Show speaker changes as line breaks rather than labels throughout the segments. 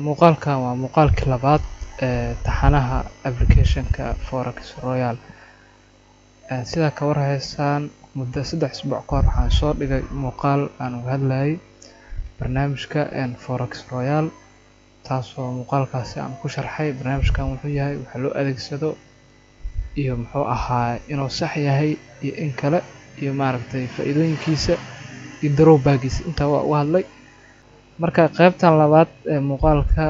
Muuqaalkan waa muuqaalkii labaad ee taxanaha application-ka Forex Royal. Sidaa ka war haysaan, muddo 3 isbuuc ka hor waxaan soo dhigay muuqaal aan uga hadlayay barnaamijka Forex Royal, taasoo muuqaalkaasi aan ku sharxay barnaamijkan wuxuu yahay, waxa loo adeegsado, iyo muxuu ahaa inuu sax yahay iyo in kale, iyo maaragtay faa'iidooyinkiisa iyo drawback-giisa intaa waa uga hadlay. Marka qaybtan labaad ee muuqaalka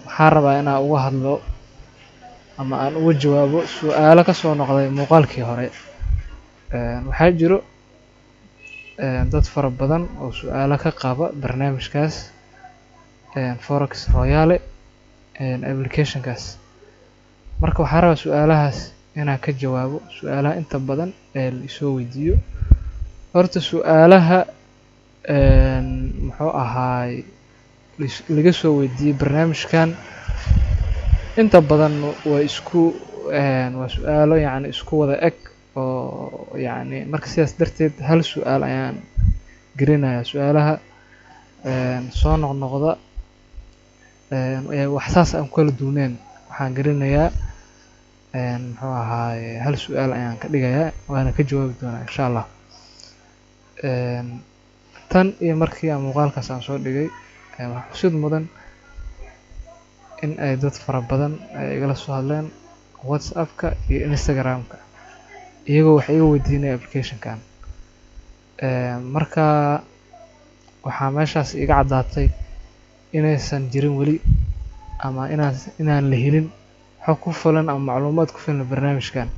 waxaan rabaa inaan uga hadlo ama aan uga jawaabo su'aalo ka soo noqday muuqaalkii hore. Waxaa jiro dad fara badan oo su'aalo ka qaba barnaamijkaas Forex Royal application-kaas. Marka waxaan rabaa su'aalahaas inaan ka jawaabo, su'aalaha inta badan ee la isoo weydiiyo. Horta su'aalaha muxuu ahaay laga soo weydiiyey barnaamijkan inta badan waa isku waa su'aalo yacni isku wada eg oo yacni marka sidaas darteed hal su'aal ayaan gelinayaa. Su'aalaha soo noqnoqda ee wax saas aan ku kala duwaneen waxaan gelinayaa muxuu ahaay hal su'aal ayaan ka dhigayaa, waana ka jawaabi doonaa insha Allah. Tan iyo markii aan muuqaalkaas aan soo dhigay, waxaa xusid mudan in ay dad fara badan ay igala soo hadleen WhatsApp-ka iyo Instagram-ka, iyagoo wax iga weydiinaya application-kan. Marka waxaa meeshaas iga caddaatay inaysan jirin weli ama inaan la helin xog ku filan ama macluumaad ku filan barnaamijkan.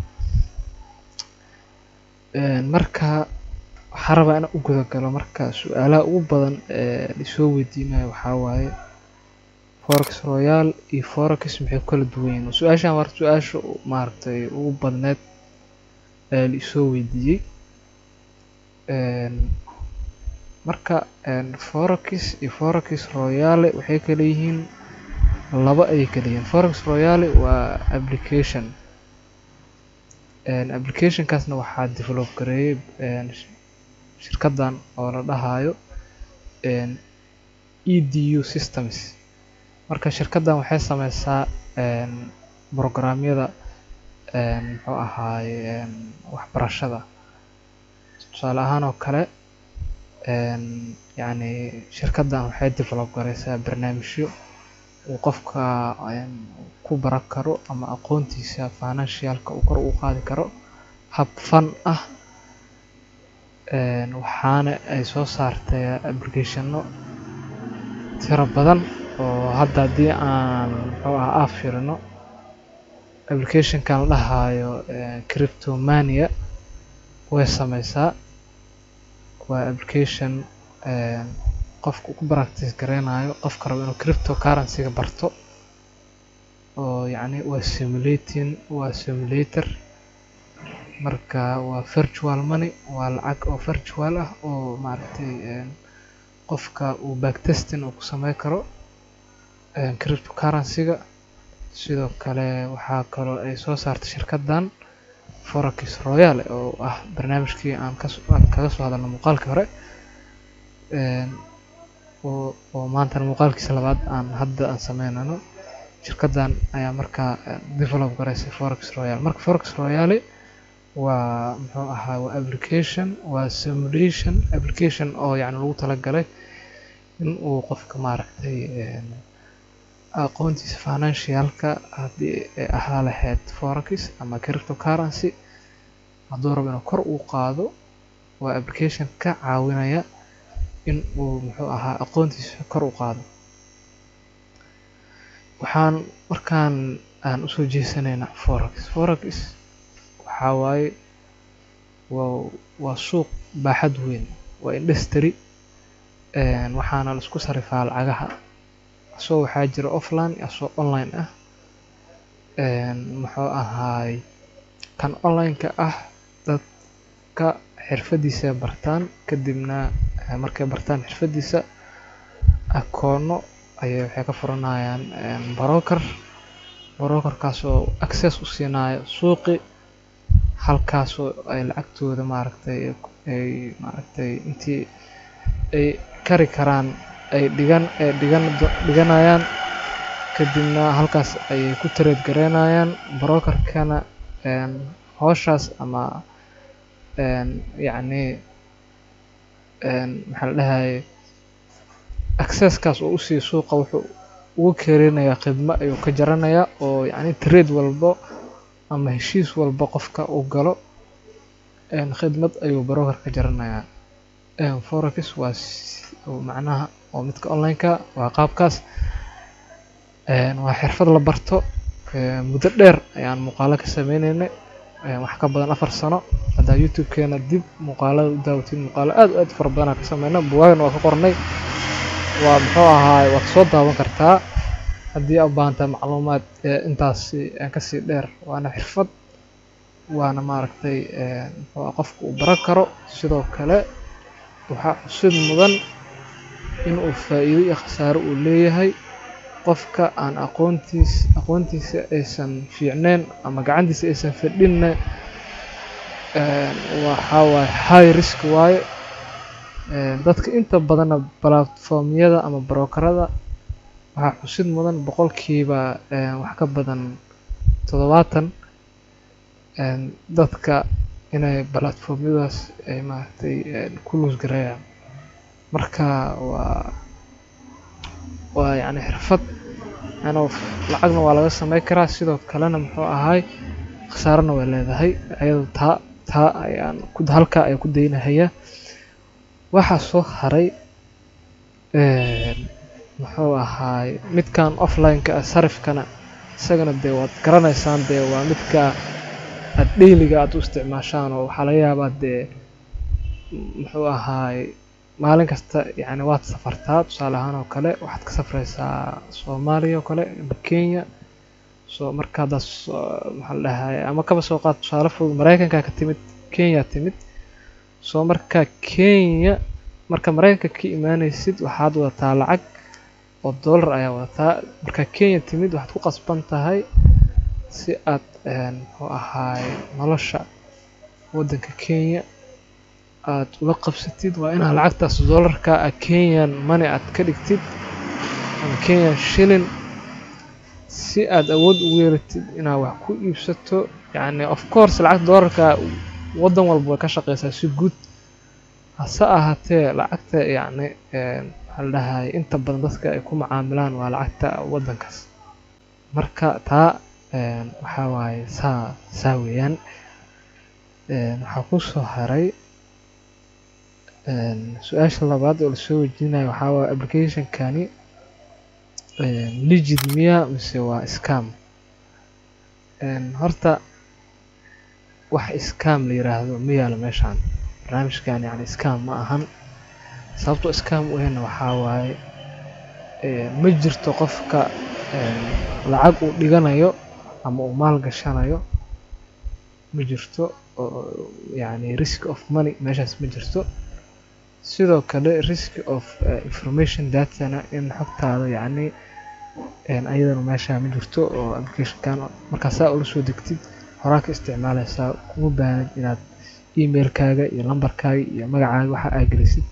Marka waxaan rabaa inaan u guda galo. Marka su'aalaha ugu badan ee la isoo weydiinayo waxaa waaye Forex Royal iyo Forex maxay ku kala duwan yihiin? Su'aashan waa su'aasha maaragtay ugu badneed ee la isoo weydiiyey. Marka Forex iyo Forex Royal waxay kala yihiin, laba ayay kala yihiin. Forex Royal waa application, application-kaasna waxaa develop gareeyay shirkaddan oo la dhahayo EDU Systems. Marka shirkaddan waxay sameysaa programyada muxuu ahaay waxbarashada. Tusaale ahaan oo kale, yacni shirkaddan waxay develop gareysaa barnaamijyo uu qofka ku baran karo ama aqoontiisa financial-ka uu kor ugu qaadi karo hab fun ah. Waxaana ay soo saartay application-no tiro badan oo hadda haddii aan muxuu ahaa aan fiirino application-kan la dhahayo Cryptomania way sameysaa. Waa application qofku ku practice gareynayo, qofka rabo inuu cryptocurrency-ga barto, oo yacni waa simulating, waa simulator. Marka waa virtual money, waa lacag oo virtual ah oo maaragtay qofka uu backtesting uu ku sameyn karo cryptocurrency-ga. Sidoo kale waxaa kaloo ay soo saartay shirkaddan Forex Royal oo ah barnaamijkii aan aan kaga soo hadalnay muuqaalkii hore, oo maantana muuqaalkiisa labaad aan hadda aan sameynayno. Shirkaddan ayaa markaa develop gareysay Forex Royal. Marka Forex Royal waa muxuu ahaa, waa application, waa simulation application oo yacni lagu talagalay in uu qofka maaragtay aqoontiisa financial-ka, haddii ay ahaa lahayd forex ama cryptocurrency, hadduu rabo inuu kor u qaado, waa application ka caawinaya in uu muxuu ahaa aqoontiisa kor u qaado. Waxaan markaan aan usoo jeesanaynaa forex. Forex waxaa waaye waa suuq baaxad weyn, waa industry, waxaana la isku sarifaa lacagaha. Asoo waxaa jira offline, asoo online ah. Muxuu ahaay kan online-ka ah dadka xirfadiisa bartaan, kadibna markay bartaan xirfadiisa akoono ayay waxay ka furanayaan broker, broker-kaas oo access u siinayo suuqi, halkaasoo ay lacagtooda maaragtay ay maaragtay intii ay kari karaan. ay dhigan ay dhigan dhiganayaan, kadibna halkaas ayay ku trade gareynayaan. Brokerkana howshaas ama yacni maxaa la dhahaye, accesskaas uu usiiyo suuqa, wuxuu ugu keenayaa khidmo ayuu ka jaranayaa, oo yacni trade walbo ama heshiis walba qofka uu galo khidmad ayuu broker ka jaranayaa. Forex waa macnaha oo midka online-ka waa qaabkaas. Waa xirfad la barto. Muddo dheer ayaan muuqaalo ka sameyneynay, wax ka badan 4 sano. Haddaa YouTube-keena dib muuqaalada u daawatid, muuqaalo aad aad u fara badan aan ka sameynay, buugaagna waa ka qornay. Waa muxuu ahaay, waad soo daawan kartaa haddii aad u baahan tahay macluumaad intaasi kasii dheer. Waana xirfad, waana maaragtay muxuu qofku uu baran karo. Sidoo kale waxaa xusid mudan in uu faa'iido iyo khasaaro uu leeyahay. Qofka aan aqoontiisa aysan fiicneyn ama gacantiisa aysan fadhinna, waxaa waaye high risk waaye. Dadka inta badanna platformyada ama brokerada, waxaa xusid mudan boqolkiiba wax ka badan 70 dadka inay platformyadaas ay maaragtay ku lose gareeyaan. Marka waa yacni xirfad kind of lacagna waa laga sameyn karaa, sidoo kalena muxuu ahaay khasaarana way leedahay ayado. Taa ayaan ku halkaa ayaan ku daynahaya. Waxaa soo haray muxuu ahaay midkan offline-ka ah, sarifkana. Isagana dee waad garanaysaan, dee waa midka aad daily-ga aad u isticmaashaan, oo waxaa laga yaabaa dee muxuu ahaay maalin kasta yacni waad safartaa. Tusaale ahaan oo kale waxaad ka safraysaa Soomaaliya oo kale ama Kenya. So marka haddaad maxaa la dhahaye, ama kaba soo qaad tusaale fudud, Mareykanka ka timid, Kenya timid. So marka Kenya, marka Mareykanka ka imaanaysid, waxaad wadataa lacag oo dollar ayaa wadataa. Marka Kenya timid, waxaad ku qasban tahay si aad muxuu ahaay nolosha waddanka Kenya aad ula qabsatid, waa inaad lacagtaas dollarka ah Kenyan money aad ka dhigtid ama Kenyan shilling, si aad awood ugu yeelatid inaad wax ku iibsato. Yacni of course lacagta dollarka waddan walba way ka shaqeysaa si guud, hase ahaatee lacagta yacni maxaa la dhahaye inta badan dadka ay ku macaamilaan waa lacagta waddankaas. Marka taa waxaa waaye saa weeyaan. Waxaa ku soo haray su-aasha labaad oo lasoo weydiinayo, waxaa waaye application-kani legit miya mise waa scam? Horta wax scam la yiraahdo ma yaalo meeshaan. Barnaamijkan yacni scam ma ahan. Sababtoo scam u ahayna waxaa waaye ma jirto qofka lacag uu dhiganayo ama uu maal gashanayo, ma jirto oo yacni risk of money meeshaas ma jirto. Sidoo kale risk of information datana, in xogtaada yacni ayadana meesha ma jirto, oo application-kan markaa saa ula soo degtid horaa ka isticmaaleysaa, kuma baahnid inaad emailkaaga iyo lambarkaaga iyo magacaaga waxa aad gelisid,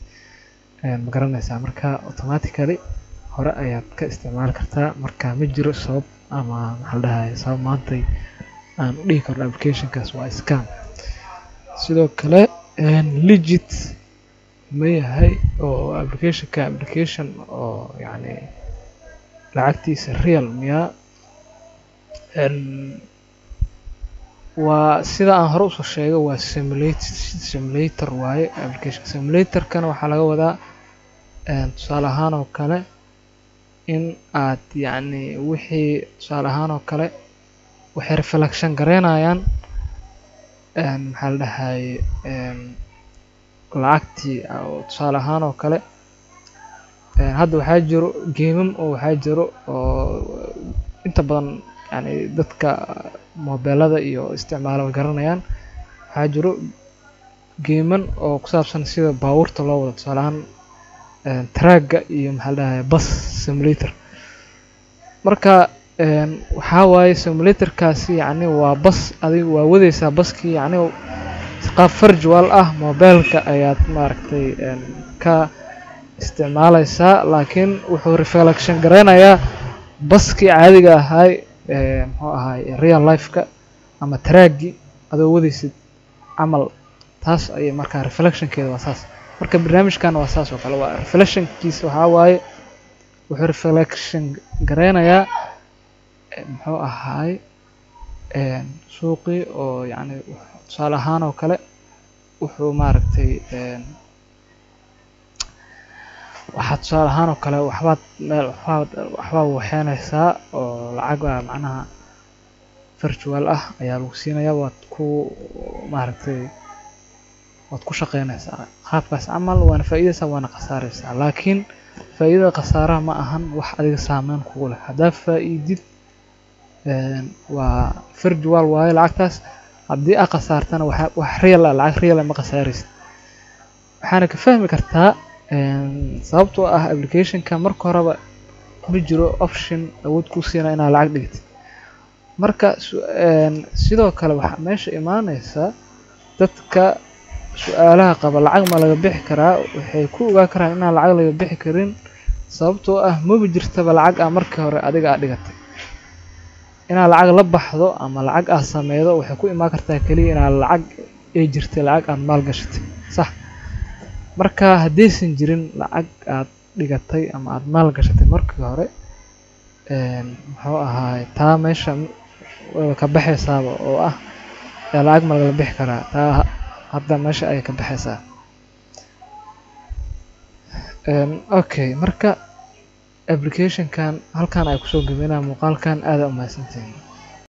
ma garanaysaa. Marka automatically hore ayaad ka isticmaali kartaa. Marka ma jiro sabab ama maxaa la dhahaye sabab maantay aan u dhihi karno applicationkaas waa scam. Sidoo kale legit ma yahay oo applicationka application oo yacni lacagtiisa real miyaa? Waa sida aan hore usoo sheegay, waa simulator waaye application. Simulatorkana waxaa laga wadaa tusaale ahaan oo kale in aad yacni wixii tusaale ahaan oo kale waxay reflection gareynayaan maxaa la dhahaye lacagtii. Tusaale ahaan oo kale hadda waxaa jiro game-am oo waxaa jiro oo inta badan yani dadka mobeelada iyo isticmaala way garanayaan. Waxaa jiro game-an oo ku saabsan sida baabuurta loo wado, tusaale ahaan truck-ga iyo maxaa la dhahaye bus simulator. Marka waxaa waaye simulatorkaasi yacni waa bas, adiga waa wadaysaa baskii, yacni qaab virtual ah mobeelka ayaad maaragtay ka isticmaalaysaa, laakiin wuxuu reflection gareynayaa baskii caadiga ahaay, muxuu ahaay, real life-ka ama track-gii adoo wadaysid camal. Taas ayay markaa reflectionkeeda waa saas. Marka barnaamijkan waa saas oo kale, waa reflectionkiisa. Waxaa waaye wuxuu reflection gareynayaa, muxuu ahaay, suuqii oo yacni tusaale ahaan oo kale wuxuu maaragtay, waxaa tusaale ahaan oo kale waxbaad meel waxbaad waxeenaysaa oo lacag ah, macnaha virtual ah ayaa lagu siinayaa, waad ku maaragtay waad ku shaqeynaysaa qaabkaas camal, waana faa'iidaysaa waana khasaaraysaa. Laakiin faa'iidada khasaaraha ma ahan wax adiga saameyn kugu leh. Haddaa faa'iidid, waa virtual waaye lacagtaas. Haddii aad khasaartana, waxa wax real ah, lacag real ah ma khasaaraysid. Waxaana ka fahmi kartaa, sababtoo ah applicationka marka horeba ma jiro option awood kuu siinaya inaad lacag dhigtid. Marka sidoo kale waxaa meesha imaaneysa dadka su-aalaha qaba lacag ma laga bixi karaa, waxay ku ogaan karaan inaan lacag laga bixi karin, sababtoo ah maba jirtaba lacag ah markii hore adiga aad dhigatay. Inaad lacag la baxdo ama lacag aad sameydo waxay ku imaan kartaa keliya inaad lacag ay jirtay, lacag aad maal gashatay, sax. Marka haddaysan jirin lacag aad dhigatay ama aad maal gashatay markii hore, muxuu ahaay, taa meesha wayba ka baxaysaaba oo ah lacag ma lagala bixi karaa, taa hadda meesha ayay ka baxaysaa. Okay, marka applicationkan halkan ay kusoo gabeynaya muuqaalkan. Aad aa u mahadsantihiin.